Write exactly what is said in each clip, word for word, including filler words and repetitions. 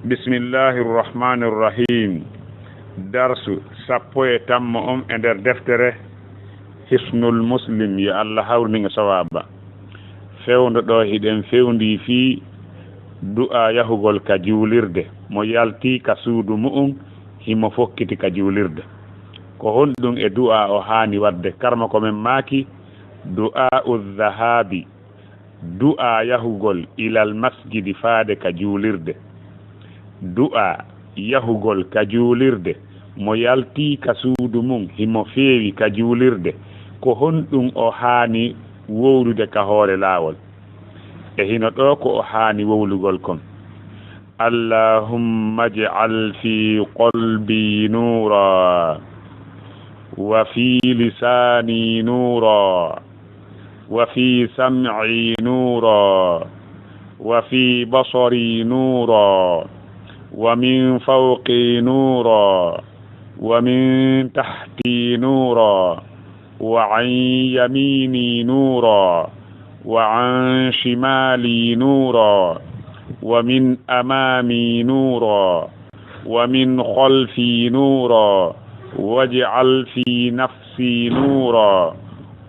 Bismillahi rrahmani rrahim. Darsu sappo e tammo on e nder deftere Hisnul Muslim, yo Allah hawrnin e sawaaba. Fewndo ɗo hiɗen fewndii fii du'a yahugol ka juulirde. Mo yaltii ka suudu mu'un, himo fokkiti ka juulirde. Ko honɗun e du'a o haani wadde? Karma ko men maaki, du'a u dhahabi. Du'a yahugol ilal masjidi, faade ka juulirde. Du'a yahugol ka juulirde, mo yaltii ka suudu mun, himo feewi ka juulirde, ko honɗun o haani wowlude ka hoore laawol? E hino ɗo ko o haani wowlugol kon. Allahumma ij'al fi qalbi nura, wa fi lisani nura, وفي سمعي نورا، وفي بصري نورا، ومن فوقي نورا، ومن تحتي نورا، وعن يميني نورا، وعن شمالي نورا، ومن أمامي نورا، ومن خلفي نورا، واجعل في نفسي نورا،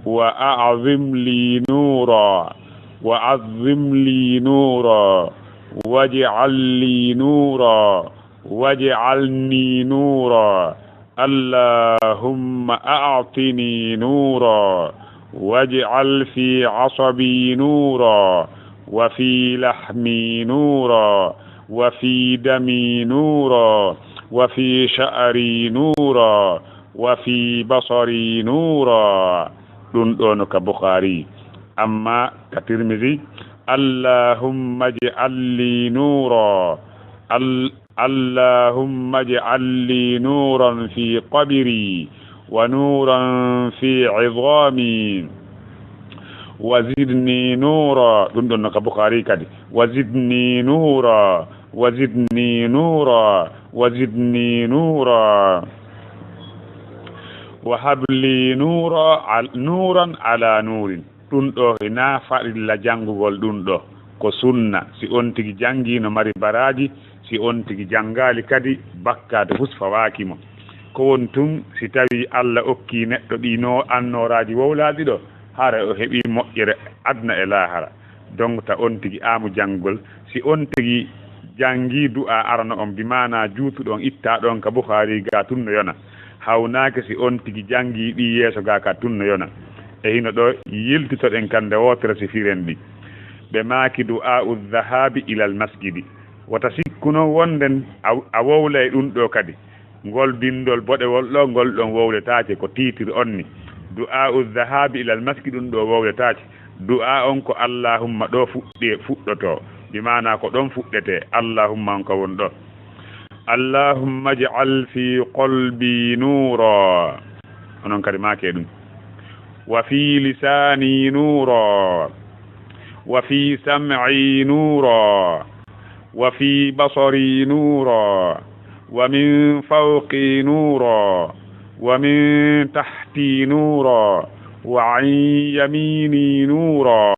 وأعظم لي نورا، وعظم لي نورا، واجعل لي نورا، واجعلني نورا. اللهم أعطني نورا، واجعل في عصبي نورا، وفي لحمي نورا، وفي دمي نورا، وفي شعري نورا، وفي بصري نورا. Ɗun ɗo no ka Bukhari. Amma ka Tirmidhi, اللهم اجعل لي نورا. Al-, اللهم اجعل لي نورا في قبري، ونورا في عظامي، وزدني نورا. Ɗun ɗon no ka Bukhari kadi. وزدني نورا، وزدني نورا، وزدني نورا. وهب لي نورا عل-، نورا على نور. Ɗun ɗo hinaa farilla janngugol ɗun ɗo. Ko sunna. Si on tigi janngii no mari baraaji, si on tigi janngaali kadi, bakkaatu fus fawaaki mo. Ko woni tun, si tawii Alla okkii neɗɗo ɗii no annooraaji wowlaaɗi ɗo, hara o heɓii moƴƴere aduna e laahara. Donc ta on tigi aamu janngugol, si on tigi janngii du'a arano on, bi maanaa juutuɗo on ittaa ɗon ka Bukhari ga tun no yona. Hawnaaki si on tigi janngii ɗii yeeso ga ka tun no yona. E hino ɗo yiltitoɗen kande wootere si firen ɗi. Ɓe maaki du'a'u dhahabi ilal masjidi. Wota sikku non wonden a, a wowlay ɗun ɗo kadi. Ngol bindol boɗewol ɗo, ngol ɗon wowletaake, ko tiitir on ni. Du'a'u dhahabi ilal masjidi, ɗun ɗo wowletaake. Du'a on ko Allahumma ɗo fuɗɗe-, fuɗɗoto. Bi maanaa ko ɗon fuɗɗete. Allahumma on ko won ɗo. اللهم اجعل في قلبي نورا. Onon kadi maake ɗun. وفي لساني نورا، وفي سمعي نورا، وفي بصري نورا، ومن فوقي نورا، ومن تحتي نورا، وعن يميني نورا،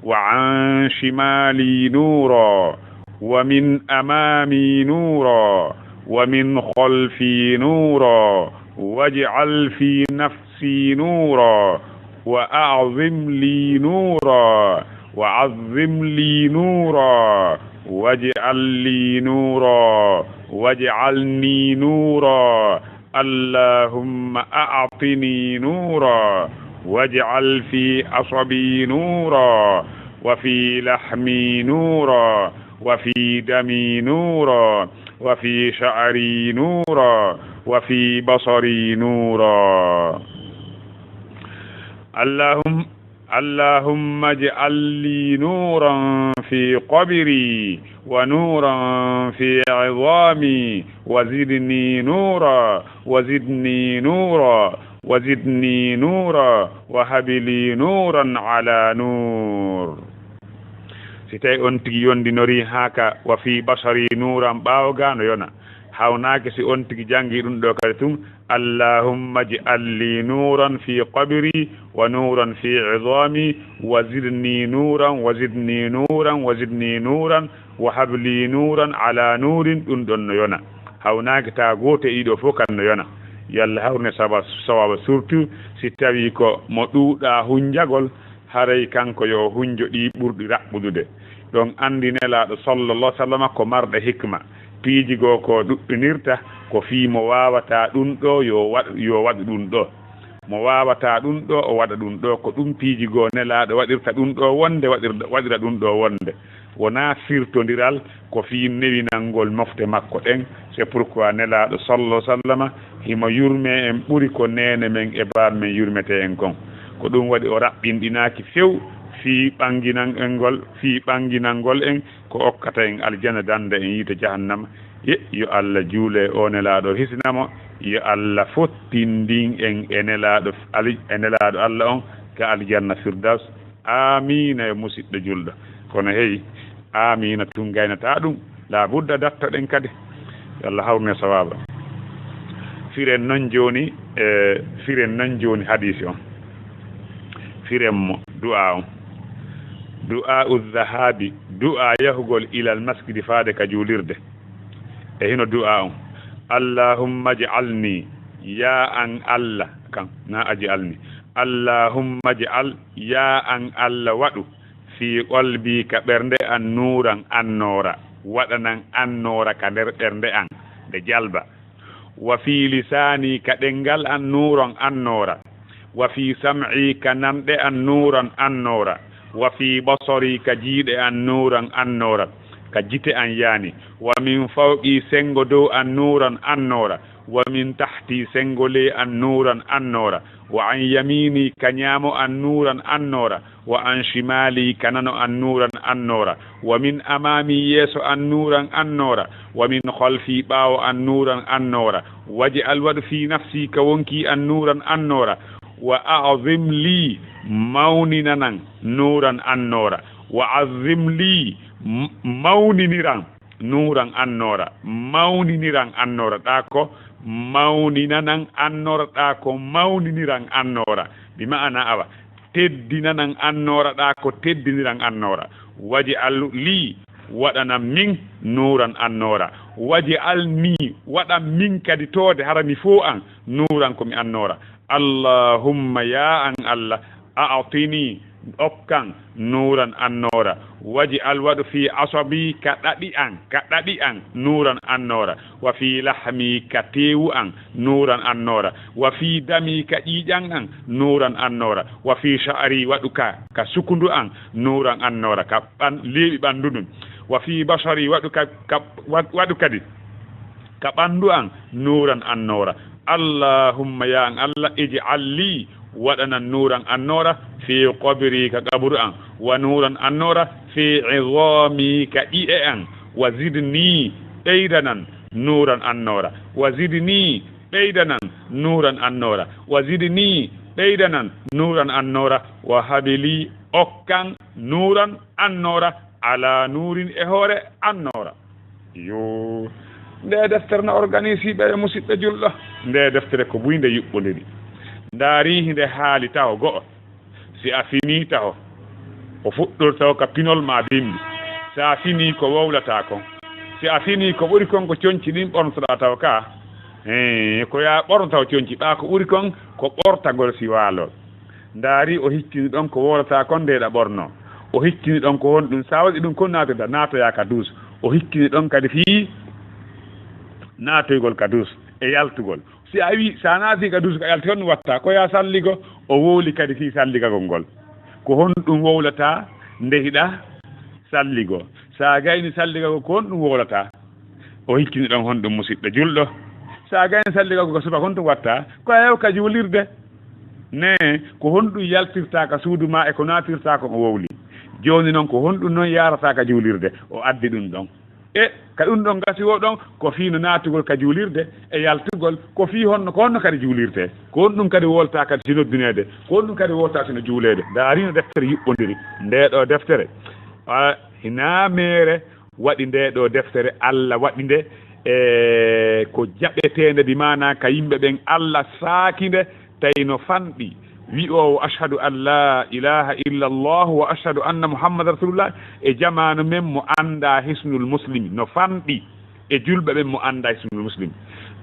وعن شمالي نورا، ومن أمامي نورا، ومن خلفي نورا، واجعل في نفسي نورا، وأعظم لي نورا، وعظم لي نورا، واجعل لي نورا، واجعلني نورا. اللهم أعطني نورا، واجعل في عصبي نورا، وفي لحمي نورا، وفي دمي نورا، وفي شعري نورا، وفي بصري نورا. اللهم، اللهم اجعل لي نورا في قبري، ونورا في عظامي، وزدني نورا، وزدني نورا، وزدني نورا، وهب لي نورا على نور. Si tawi on tigi yondinorii haa ka, wa fii basari nuuran, ɓaawo ga no yona. Hawnaaki si on tigi janngi ɗum ɗo kadi tun, "Allahumma ij'al li nuran fi qabri wa nuran fi idami wa zidni nuran wa zidni nuran wa zidni nuran wa habli nuran ala nurin," ɗum ɗon no yona. Hawnaaki taa gooto e ɗiɗo fof kan no yona. Yalla hawrine saba-, sawaba, surtout si tawi ko mo ɗuuɗa hunjagol, haray kanko yo o hunjo ɗi ɓurɗi raɓɓudude. Ɗon anndi Nelaaɗo sallallahu alaihi wasallam ko marɗo hikma. Piiji goo ko ɗuɗɗinirta, ko fii mo waawataa ɗum ɗo, yo waɗ-, yo waɗu ɗum ɗo. Mo waawataa ɗum ɗo, o waɗa ɗum ɗo. Ko ɗum piiji goo Nelaaɗo waɗirta ɗum ɗo wonde, waɗir-, waɗira ɗum ɗo wonde. Wonaa firtondiral, ko fii newinangol mofte makko ɗen. C'est pourquoi Nelaaɗo sallallahu alaihi wasallam himo yurmee en ɓuri ko neene men e baaba men yurmetee en kon. Ko ɗum waɗi o raɓɓinɗinaaki few fii ɓanginangol, fii ɓanginangol en ko okkata en aljanna, danda en yiite jahannama. Ye, yo Allah juule o Nelaaɗo, hisina mo. Yo Allah fottindin en e Nelaaɗo Ali-, e Nelaaɗo Allah on ka aljanna Firdaws. Aamiina, yo musiɗɗo julɗo. Kono hey, aamiina tun gaynataa ɗum. Laa budda dattoɗen kadi. Yo Allah hawrune sawaaba. Firen non jooni, e, firen non jooni hadiisi on. Firen mo du'a on. Du'a u dhahabi, du'a yahugol ilal masjidi, faade ka juulirde. E hino du'a on. "Allahumma ij'alni," yaa an Allah, kan, na aj'alni. "Allahumma ij'al," yaa an Allah, waɗu, "fi qalbi," ka ɓernde an, "nuran," annoora, waɗanan annoora ka nder ɓernde an, nde jalba. "Wa fi lisani," ka ɗenngal an, "nuran," annoora. "Wa fi sam'i," ka nanɗe an, "nuran," annoora. "Wa fi basari," ka jiiɗe an, "nuran," annoora, ka jite an yaani. "Wa min fawqi," senngo dow an, "nuran," annoora. "Wa min tahti," senngo ley an, "nuran," annoora. "Wa an yamini," ka ñaamo an, "nuran," annoora. "Wa an shimali," ka nano an, "nuran," annoora. "Wa min amami," yeeso an, "nuran," annoora. "Wa min khalfi," ɓaawo an, "nuran," annoora. "Waj'al," waɗu, "fi nafsi," ka wonkii an, "nuran," annoora. "Wa a'zim li," mawninanan, "nuran," annoora. "Wa azzim li," m-, mawniniran, "nuran," annoora. Mawniniran annoora ɗaa ko mawninanan annoora ɗaa ko mawniniran annoora. Bi ma'ana awa, teddinanan annoora ɗaa ko teddiniran annoora. "Waj'al li," waɗanan min, "nuran," annoora. "Waj'al ni," waɗan min kadi toode hara mi foo an, "nuran," ko mi annoora. "Allahumma," yaa an Allah, "a'tini," okkan, "nuran," annoora. "Waj'al," waɗu, "fi asabi," ka ɗaɗi an, ka ɗaɗi an, "nuran," annoora. "Wa fi lahmi," ka teewu an, "nuran," annoora. "Wa fi dami," ka ƴiiƴan an, "nuran," annoora. "Wa fi sha'ri," waɗu ka, ka sukundu an, "nuran," annoora. Ka ɓan-, leeɓi ɓanndu ndun. "Wa fi bashari," waɗu ka, ka, wa-, waɗu kadi ka ɓanndu an, "nuran," annoora. "Allahumma," yaa an Allah, "ij'al li," waɗanan, "nuran," annoora, "fi qabri," ka qaburu an, "wa nuran," annoora, "fi idami," ka ƴi'e an, "wa zidni," ɓeydanan, "nuran," annoora, "wa zidni," ɓeydanan, "nuran," annoora, "wa zidni," ɓeydanan, "nuran," annoora, "wa habli," okkan, "nuran," annoora, "ala nurin," e hoore annoora. Yo, nde deftere no organisi ɓe, musiɗɗo julɗo. Nde deftere ko buy nde yuɓɓondiri. Ndaari hinde haali taho go'o. Si a finii taho, o fuɗɗortawo ka pinol maa bimbi. Si a finii ko wowlataa kon. Si a finii ko ɓuri kon ko conci ɗin ɓornotoɗaa taho ka. Ee, ko yaa ɓornotawo conci ɓaa ko ɓuri kon ko ɓortagol si waalol. Ndaari, o hiccini ɗon ko wowlataa kon nde ɗa ɓorno. O hiccini ɗon ko honɗum, sa waɗi ɗum kon naatirta, naatoyaa ka duus. O hiccini ɗon kadi fii naatoygol ka duus e yaltugol. Si a wi, sa naati ka duus ka yalti, honɗum watta? Ko yaa salligo, o wowli kadi fii salligagol ngol. Ko honɗum wowlataa nde hiɗa salligo? Sa gayni salligagol, ko honɗum wowlataa? O hiccini ɗon honɗum, musiɗɗo julɗo. Sa gayni salligagol ka subaka, honɗum watta? Ko a yaw ka juulirde. Ne, ko honɗum yaltirta ka suudu ma e ko naatirta kon o wowli. Jooni non, ko honɗum non yaarata ka juulirde? O addi ɗum ɗon. E ka ɗum ɗon gasi wo ɗon, ko fii no naatugol ka juulirde e yaltugol, ko fii honno, ko honno kadi juulirte? Ko honɗum kadi wolta kadi sino duneede? Ko honɗum kadi wolta sino juuleede? Ndaari no deftere yuɓɓondiri. Nde ɗo deftere, a, hinaa meere waɗi nde ɗo deftere, Alla waɗi nde E ko jaɓeteende, bi maanaa ka yimɓe ɓen Allah saaki nde, tawi no fanɗi wi'oowo, "Ashhadu an laa ilaaha illa Allah wa ashhadu anna Muhammadan Rasulullah," e jamaanu men mo anndaa Hisnul Muslim, no fanɗi e julɓe ɓen mo anndaa Hisnul Muslim.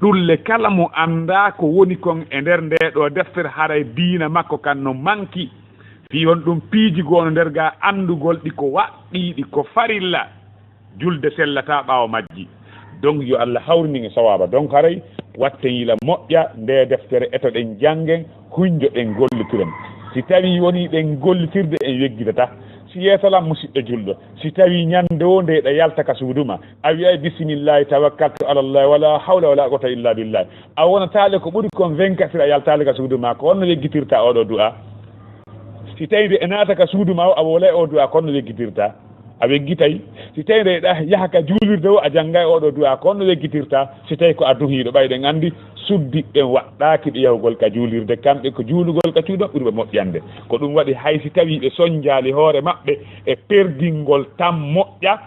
Ɗum le, kala mo anndaa ko woni kon e nder ndee ɗoo deftere, haray diina makko kan no manki. Fii honɗum? Piiji goo no nder gaa anndugol ɗi ko waɗɗiiɗi, ko farilla. Julde sellataa ɓaawo majji. Donc, yo Allah hawrinin e sawaaba. Donc, haray watten yila moƴƴa ndee deftere, etoɗen janngen, hunjoɗen, gollitiren. Si tawii wonii ɗen gollitirde, en yeggitataa. Si yeesalan, musiɗɗo julɗo, si tawii ñande woo nde ɗa yalta ka suudu maa, a wi'ay, "Bismillaahi tawakkaltu alallah, wala hawla wala quwwata illa billah." A wonataa le ko ɓuri kon vingt-quatre heures a yaltaali ka suudu maa, ko honno yeggitirtaa oo ɗoo du'aa? Si tawii nde e naata ka suudu maa o, a wowlay oo du'aa, ko honno yeggitirtaa? A weggitay. Si tawii nde ɗa yaha ka juulirde o, a janngay oo ɗoo du'aa, ko honno yeggitirtaa? Si tawii ko a duhiiɗo, ɓay ɗen anndi suddiiɓe ɓen waɗɗaaki ɓe yahugol ka juulirde, kamɓe ko juulugol ka cuuɗi on ɓuri ɓe moƴƴande. Ko ɗum waɗi, hay si tawii ɓe sonjaali hoore maɓɓe e perdingol tan moƴƴa,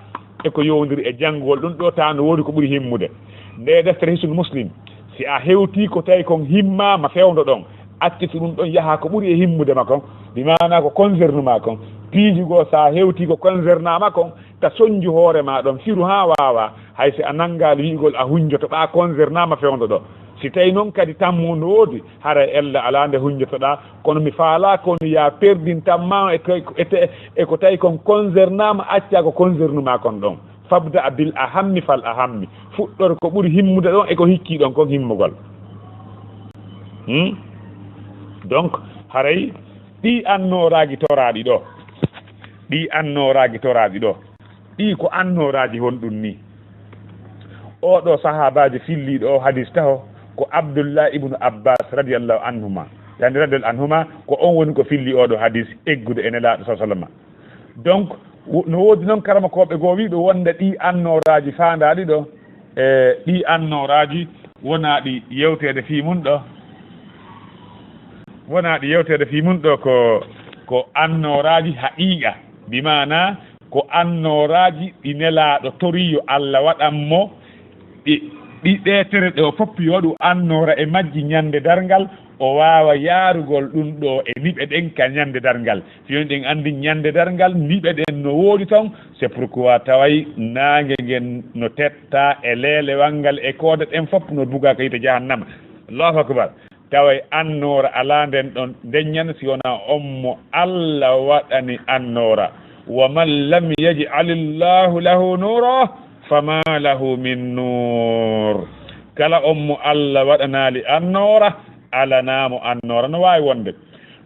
e ko yowondiri e janngugol ɗum ɗoo, taa no woodi ko ɓuri himmude. Ndee deftere Hisnul Muslim, si a hewtii ko tawi kon himmaama fewndo ɗon, accitu ɗum ɗon yaha ko ɓuri e himmude ma kon, bi maanaa ko concerne ma kon. Piiji goo, si a hewtii ko concerne ma kon, ta sonju hoore maa ɗon, firu haa waawaa. Hay si a nanngaali wi'ugol a hunjoto ɓaa concerne ma fewndo ɗoo. Si tawii non kadi tammu no woodi, haray ella alaa nde hunjotoɗaa, kono mi faalaa ko no yaa perdin tammaa e ko, e te-, e ko tawi kon concerne ma, accaa ko concerne ma kon ɗon. Fabda bil ahammi fal ahammi. Fuɗɗor ko ɓuri himmude ɗon e ko hikkii ɗon kon himmugol. Hmm? Donc, haray ɗii annooraaji toraaɗi ɗoo, ɗii annooraaji toraaɗi ɗoo, ɗii ko annooraaji honɗum nii? Oo ɗoo sahaabaajo filliiɗo oo hadis taho ko Abdullah ibnu Abbas radiyallahu anhuma. Yani radiyallahu anhuma, ko on woni ko filli oo ɗoo hadis eggude e Nelaaɗo sallallahu alaihi wasallam. Donc, wo-, no woodi non karamokooɓe goo wi'ɓe wonde ɗii annooraaji faandaaɗi ɗoo, e ɗii annooraaji wonaa ɗi yewteede fii mun ɗoo, wonaa ɗi yewteede fii mun ɗoo ko, ko annooraaji haqiiqa, bi maanaa ko annooraaji ɗi Nelaaɗo torii yo Allah waɗan mo, ɗi, ɗi ɗee tere ɗoo fof yo waɗu annoora e majji ñande darngal, o waawa yaarugol ɗum ɗoo e niɓe ɗen ka ñande darngal. Si woni ɗen anndi ñande darngal, niɓe ɗen no woodi ton, c'est pourquoi taway naange ngen no tetta e leelewal ngal e koode ɗen fof no buga ka yiite jahannama. Allahu akbar. Taway annoora alaa nden ɗon, nden ñande si wonaa on mo Allah waɗani annoora. "Wa man lam yaj'alillahu lahu nuura, fama lahu min nuur." Kala on mo Allah waɗanaali annoora, alanaa mo annoora. No waawi wonde.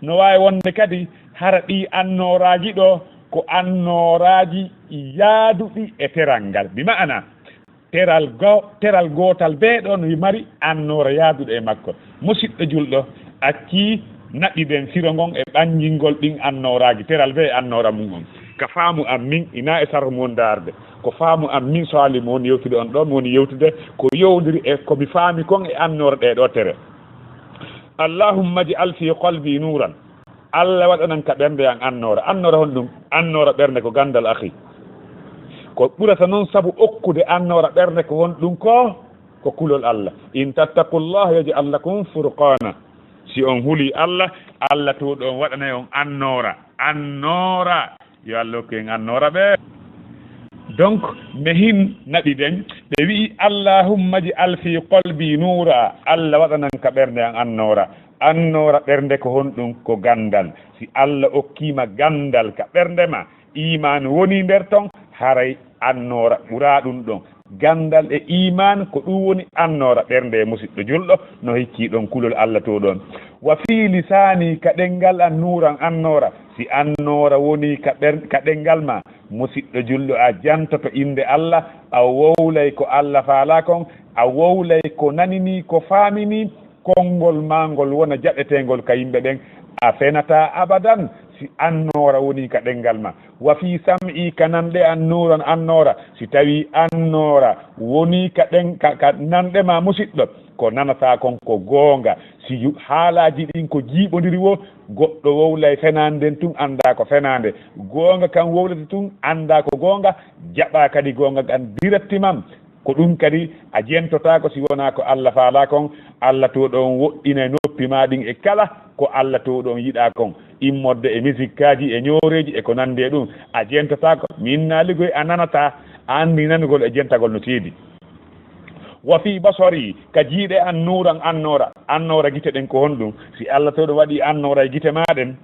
No waawi wonde kadi hara ɗii annooraaji ɗoo ko annooraaji yaaduɗi e teral ngal. Bi ma'ana, teral go-, teral gootal bee ɗon mari annoora yaaduɗo e makko. Musiɗɗo julɗo accii naɓi nden firo ngon e ɓanngingol ɗin annooraaji, teral bee annoora mum on. Ka faamu am min, ina e sarhu mo woni ndaarde. Ko faamu am min, so haali mo woni yewtude on ɗoo, mo woni yewtude ko yowndiri e ko mi faami kon e annoora ɗee ɗoo tere. Allahumma ij'al fi qalbi nuuran. Allah waɗanan ka ɓernde an annoora. Annoora honɗum? Annoora ɓernde ko ganndal, akhi. Ko ɓurata non sabu okkude annoora ɓernde ko honɗum? Ko, ko kulol Allah. "In tattaqullaha yaj'al lakum furqaana." Si on hulii Allah, Allah tuuɗo on waɗanay on annoora. Annoora. Yo Allah hokku en annoora ɓe. Donc, mehin naɓi den, ɓe wi'i, "Allahumma ij'al fi qalbi nuura." Allah waɗanan ka ɓernde an annoora. Annoora ɓernde ko honɗum? Ko ganndal. Si Allah okkiima ganndal ka ɓernde ma, iimaan woni nder ton, haray annoora ɓuraa ɗum ɗon. Ganndal e iimaan, ko ɗum woni annoora ɓernde, musiɗɗo julɗo, no hiccii ɗon kulol Allah to ɗon. "Wa fii lisaani," ka ɗenngal an nuuran annoora. Si annoora woni ka ɓer-, ka ɗenngal ma, musiɗɗo julɗo, a jantoto innde Allah, a wowlay ko Allah faalaa kon, a wowlay ko nanini, ko faamini, konngol maa ngol wona jaɓeteengol ka yimɓe ɓen. A fenataa abadan si annoora wonii ka ɗenngal ma. "Wa fii sam'i," ka nanɗe an nuuran annoora. Si tawii annoora wonii ka ɗen-, ka, ka nanɗe ma, musiɗɗo, ko nanataa kon ko goonga. Si yu-, haalaaji ɗin ko jiiɓondiri woo, goɗɗo wowlay fenaande nden tun, anndaa ko fenaande. Goonga kan wowlata tun, anndaa ko goonga, jaɓaa kadi goonga kan directement. Ko ɗum kadi a jentotaako si wonaa ko Allah faalaa kon. Allah to ɗon woɗɗinay noppi maa ɗin e kala ko Allah to ɗon yiɗaa kon, immorde e misikkaaji, e ñooreeji, e ko nanndi e ɗum. A jentotaako, min naaligoy a nanataa, a anndi nanugol e jentagol no seedi. Wa fii basari, ka jiiɗe an nuuran annoora, annoora gite ɗen ko honɗum? Si Allah to ɗo waɗi annoora e gite maa ɗen,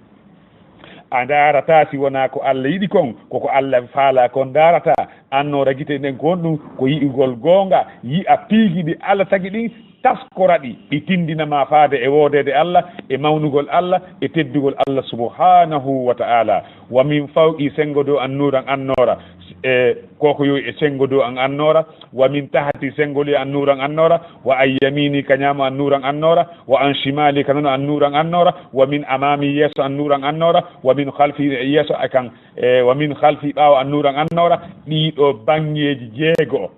a ndaarataa si wonaa ko Allah yiɗi kon, ko ko Allah faalaa kon ndaarataa. Annoora gite ɗen ko honɗum? Ko yi'ugol goonga, yi'a piiji ɗi Allah tagi ɗin, taskora ɗi, ɗi tinndina ma faade e woodeede Allah, e mawnugol Allah, e teddugol Allah subhanahu wa ta'ala. Wa min fawqi, senngo dow an nuuran annoora, e ko ko yowi e senngo dow an annoora. Wa min tahti, senngo ley an nuuran annoora. Wa an yamini, ka ñaamo an nuuran annoora. Wa an shimali, ka nano an nuuran annoora. Wa min amami, yeeso an nuuran annoora. Wa min khalfi, yeeso a kan, e wa min khalfi, ɓaawo an nuuran annoora. Ɗii ɗoo baŋŋeeji jeego,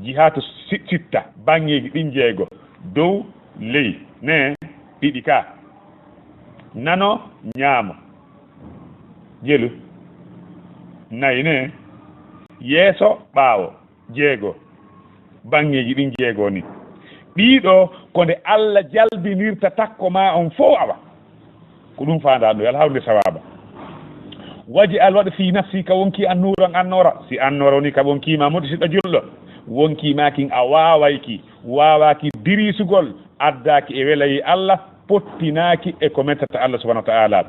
jihatu si-, sitta, baŋŋeeji ɗin jeego, dow, ley, ne, ɗiɗi ka, nano, ñaamo, jelu, nayi ne, yeeso, ɓaawo, jeego, baŋŋeeji ɗin jeego ni. Ɗii ɗoo ko nde Allah jalbinirta takko maa on fow awa. Ko ɗum faandaanɗo, yo Allah hawru nde sawaaba. Waj'al, waɗu, fii nafsi, ka wonkii an nuuran annoora. Si annoora woni ka wonkii maa, musidɗo julɗo, wonkii maa kin a waaway ki, waawaaki dirisugol, addaaki e welayee Allah, pottinaaki e ko mettata Allah subhanahu wa ta'ala.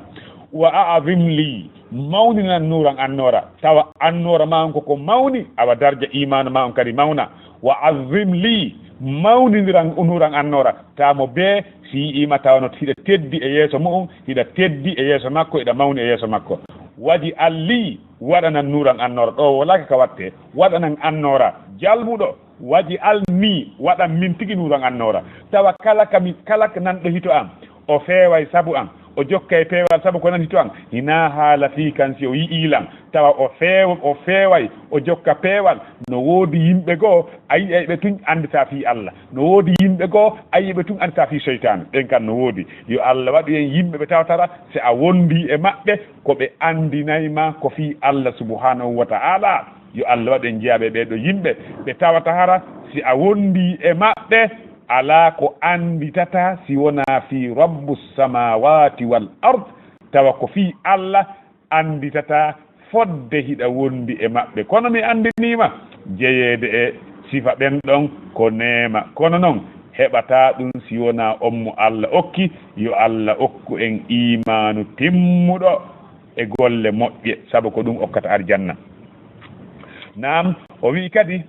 Wa a'zim lii, mawninan nuuran annoora. Tawa annoora maa on ko ko mawni, awa darja iimaanu maa on kadi mawna. Wa azzim lii, mawnindiran nuuran annoora. Tawa mo bee si yi'ii ma tawa no hiɗa teddi e yeeso mu'un, hiɗa teddi e yeeso makko, hiɗa mawni e yeeso makko. Waj'al lii, waɗanan nuuran annoora. Ɗoo wolaaka ka wattee, waɗanan annoora jalbuɗo. Waj'alnii, waɗan min tigi nuuran annoora. Tawa kala ka mi, kala ka nanɗo hito an, o feeway sabu an, o jokkay peewal sabu ko nan hito an. Hinaa haala fii kan si o yi'ii lan, tawa o feew-, o feeway, o jokka peewal. No woodi yimɓe goo, a yi'ay ɓe tun anndataa fii Allah. No woodi yimɓe goo, a yi'ay ɓe tun anndataa fii seytaane. Ɓen kan no woodi. Yo Allah waɗu en yimɓe ɓe tawata hara, si a wondii e maɓɓe, ko ɓe anndinay ma ko fii Allah subhanahu wa ta'ala. Yo Allah waɗu en jeyaaɓe e ɓee ɗoo yimɓe, ɓe tawata hara si a wondii e maɓɓe, alaa ko annditataa si wonaa fii Rabbu samaawaati wal ard, tawa ko fii Allah annditataa fodde hiɗa wondi e maɓɓe. Kono mi anndinii ma, jeyeede e sifa ɓen ɗon ko neema. Kono non, heɓataa ɗum si wonaa on mo Allah okki. Yo Allah okku en iimaanu timmuɗo e golle moƴƴe, sabu ko ɗum okkata arjanna. Naam, o wi'i kadi,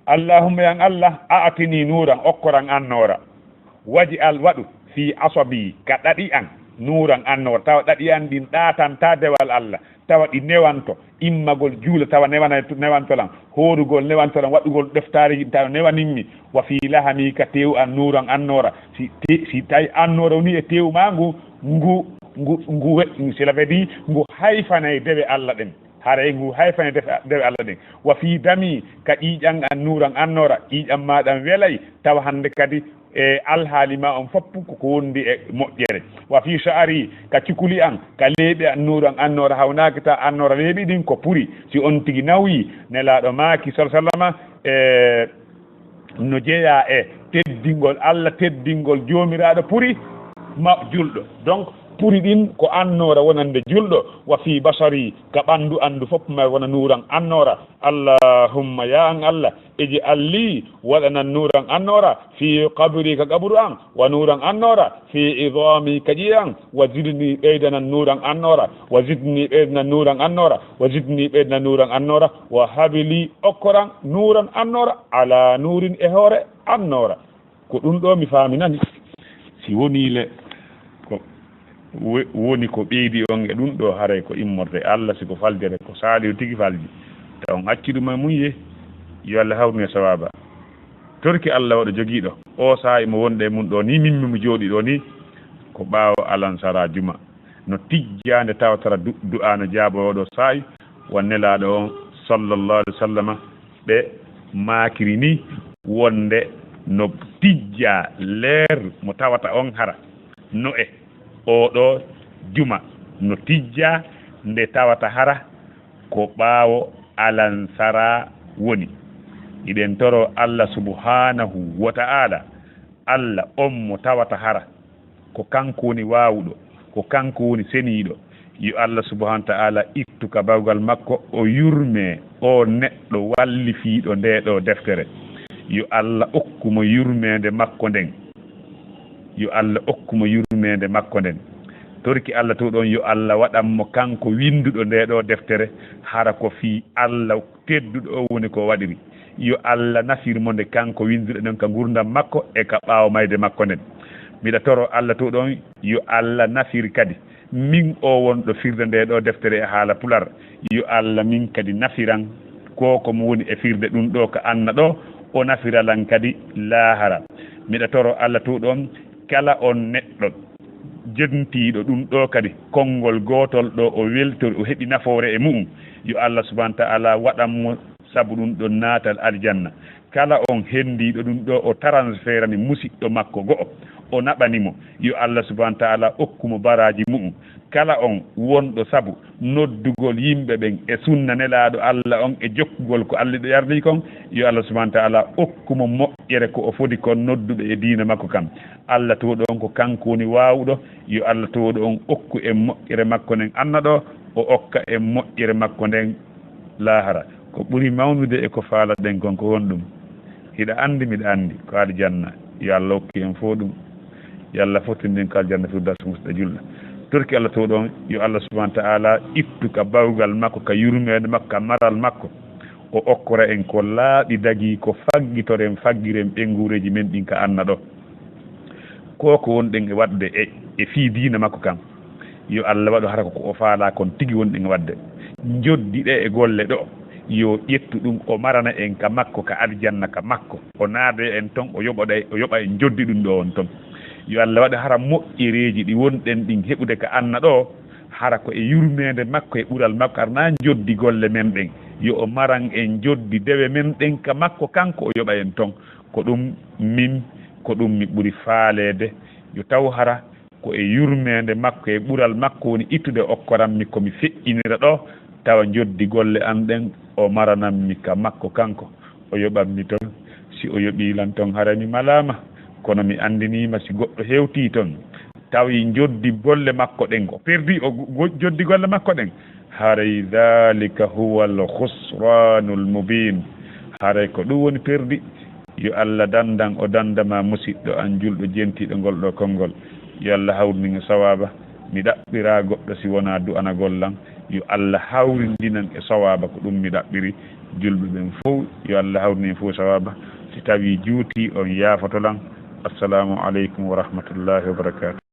Allahumma, yan Allah, a'tini nuuran, okkoran annoora. Waj'al, waɗu, fii asabi, ka ɗaɗi an, nuuran annoora. Tawa ɗaɗi an ɗin ɗaatantaa dewal Allah. Tawa ɗi newanto, immagol juula, tawa newana-, newanto lan, hoorugol newanto lan, waɗugol ɗeftaari, tawa newanin mi. Wa fii lahami, ka teewu an, nuuran annoora. Si te-, si tawi annoora woni e teewu maa ngu, ngu, ngu, ngu we-, cela veut dire, ngu hayfanay dewe Allah ɗen. Haray ngu hayfanay defe, dewe Allah ɗen. Wa fii dami, ka ƴiiƴan an, nuuran annoora, ƴiiƴan maa ɗan welay, tawa hande kadi e alhaali maa on fof ko ko wondi e moƴƴere. Wa fii sha'ari, ka cukuli an, ka leeɓi an, nuuran annoora, hawnaaki ta annoora leeɓi ɗin ko puri. Si on tigi nawyi, Nelaaɗo maaki, sallallaahu alayhi wa sallama, e no jeyaa e teddingol Allah, teddingol Joomiraaɗo puri ma julɗo. Donc, puri ɗin ko annoora wonande julɗo. Wa fii basari, ka ɓanndu anndu fof ma wona nuuran annoora. Allahumma, ya an Allah, ij'al li, waɗanan nuuran annoora, fii qabri, ka qabru an, wa nuuran annoora, fii idami, ka ƴi'e an, wa zidni, ɓeydanan nuuran annoora, wa zidni, ɓeydanan nuuran annoora, wa zidni, ɓeydanan nuuran annoora, wa habli, okkoran nuuran annoora, ala nuurin, e hoore annoora. Ko ɗum ɗo mi faaminani. Si wonii le ko wo-, woni ko ɓeydi on e ɗum ɗo, haray ko immorde e Allah, si ko faljere, ko Saalihu tigi falji. Taw on acci ɗum e mum ye, yo Allah hawrun e sawaaba. Torki Allah waɗo jogiiɗo. O saa'i mo wonɗo e mum ɗo ni, min mi mo jooɗi ɗo ni, ko ɓaawo alansara juma. No tijjaa nde tawatara du-, du'aa no jaaboo oɗo saa'i, wa Nelaaɗo on, sallallahu alaihi wasallama, ɓe maakiri ni wonde no tijjaa leer mo tawata on hara no e oɗo juma, no tijjaa nde tawata hara ko ɓaawo alansara woni. Hiɗen toro Allah subhanahu wa ta'ala, Allah on mo tawata hara ko kanko woni waawuɗo, ko kanko woni seniiɗo. Yo Allah subhanahu wa ta'ala ittu ka bawgal makko, o yurme o neɗɗo wallifiiɗo nde ɗo deftere. Yo Allah okku mo yurmeende makko nden. Yo Allah okku mo yurmeende makko nden. Torki Allah to ɗon, yo Allah waɗan mo kanko winduɗo nde ɗo deftere, hara ko fii Allah tedduɗo o woni ko waɗiri. Yo Allah nafir mo nde kanko winduɗo nden ka ngurdam makko e ka ɓaawo mayde makko nden. Miɗa toro Allah to ɗon, yo Allah nafir kadi min o wonɗo firde nde ɗo deftere e haala pular. Yo Allah min kadi nafiran ko ko mo woni e firde ɗum ɗo ka anna ɗo, o nafiralan kadi laahara. Miɗa toro Allah to ɗon, kala on neɗɗo jentiiɗo ɗum ɗo kadi konngol gootol ɗo o weltori, o heɓi nafoore e mu'um, yo Allah subhanahu wa ta'ala waɗan mo sabu ɗum ɗon naatal aljanna. Kala on hendiiɗo ɗum ɗo o transferani musiɗɗo makko go'o, o naɓani mo, yo Allah subhanahu wa ta'ala okku mo baraaji mu'um. Kala on wonɗo sabu noddugol yimɓe ɓen e sunna Nelaaɗo Allah on e jokkugol ko Allah ɗo yardi kon, yo Allah subhanahu wa ta'ala okku mo moƴƴere ko o fodi kon nodduɓe e diina makko kan. Allah to ɗon ko kanko woni waawuɗo, yo Allah to ɗon okku en moƴƴere makko nden anna ɗo, o okka en moƴƴere makko nden laahara. Ko ɓuri mawnude e ko faalaɗen kon ko honɗum? Hiɗa anndi, miɗa anndi, ko aljanna. Yo Allah okku en fof ɗum. Yo Allah fottindin ko aljanna Firdaws musɗa julɗa. Torki Allah to ɗon, yo Allah subhanahu wa ta'ala ittu ka bawgal makko, ka yurmeende makko, ka maral makko. O okkora en ko laaɓi dagii, ko faggitoren, faggiren ɓeynguureeji men ɗin ka anna ɗo. Ko ko wonɗen e waɗde e, e fii diina makko kan, yo Allah waɗu hara ko ko o faalaa kon tigi wonɗen e waɗde. Njoddi ɗe e golle ɗo, yo ƴettu ɗum, o marana en ka makko, ka aljanna ka makko. O naada en ton, o yoɓa ɗe, o yoɓa en njoddi ɗum ɗo on ton. Yo Allah waɗu hara moƴƴereeji ɗi wonɗen ɗin heɓude ka anna ɗo, hara ko e yurmeende makko e ɓural makko, hara naa njoddi golle men ɗen. Yo o maran en njoddi dewe men ɗen ka makko, kanko o yoɓa en ton. Ko ɗum min, ko ɗum mi ɓuri faaleede. Yo taw hara ko e yurmeende makko e ɓural makko woni ittude okkoran mi ko mi feƴƴinira ɗo, tawa njoddi golle an ɗen o maranammi ka makko kanko, o yoɓammi ton. Si o yoɓii lan ton, haray mi malaama, kono mi anndiniima si goɗɗo hewtii ton, tawi njoddi golle makko ɗen, o perdii o go-, njoddi golle makko ɗen, haray dhalika huwa al-khusranul mubin, haray ko ɗum woni perdi. Yo Allah dandan, o danda ma musiɗɗo an julɗo jentiiɗo ngol ɗo konngol. Yo Allah hawrinin e sawaaba. Mi ɗaɓɓiraa goɗɗo si wonaa du'anagol lan. Yo Allah hawrindinan e sawaaba, ko ɗum mi ɗaɓɓiri. Julɓe ɓen fow, yo Allah hawrinin en fow sawaaba. Si tawii juutii, on yaafoto lan. Assalamu aleykum wa rahmatullahi wa barakatuh.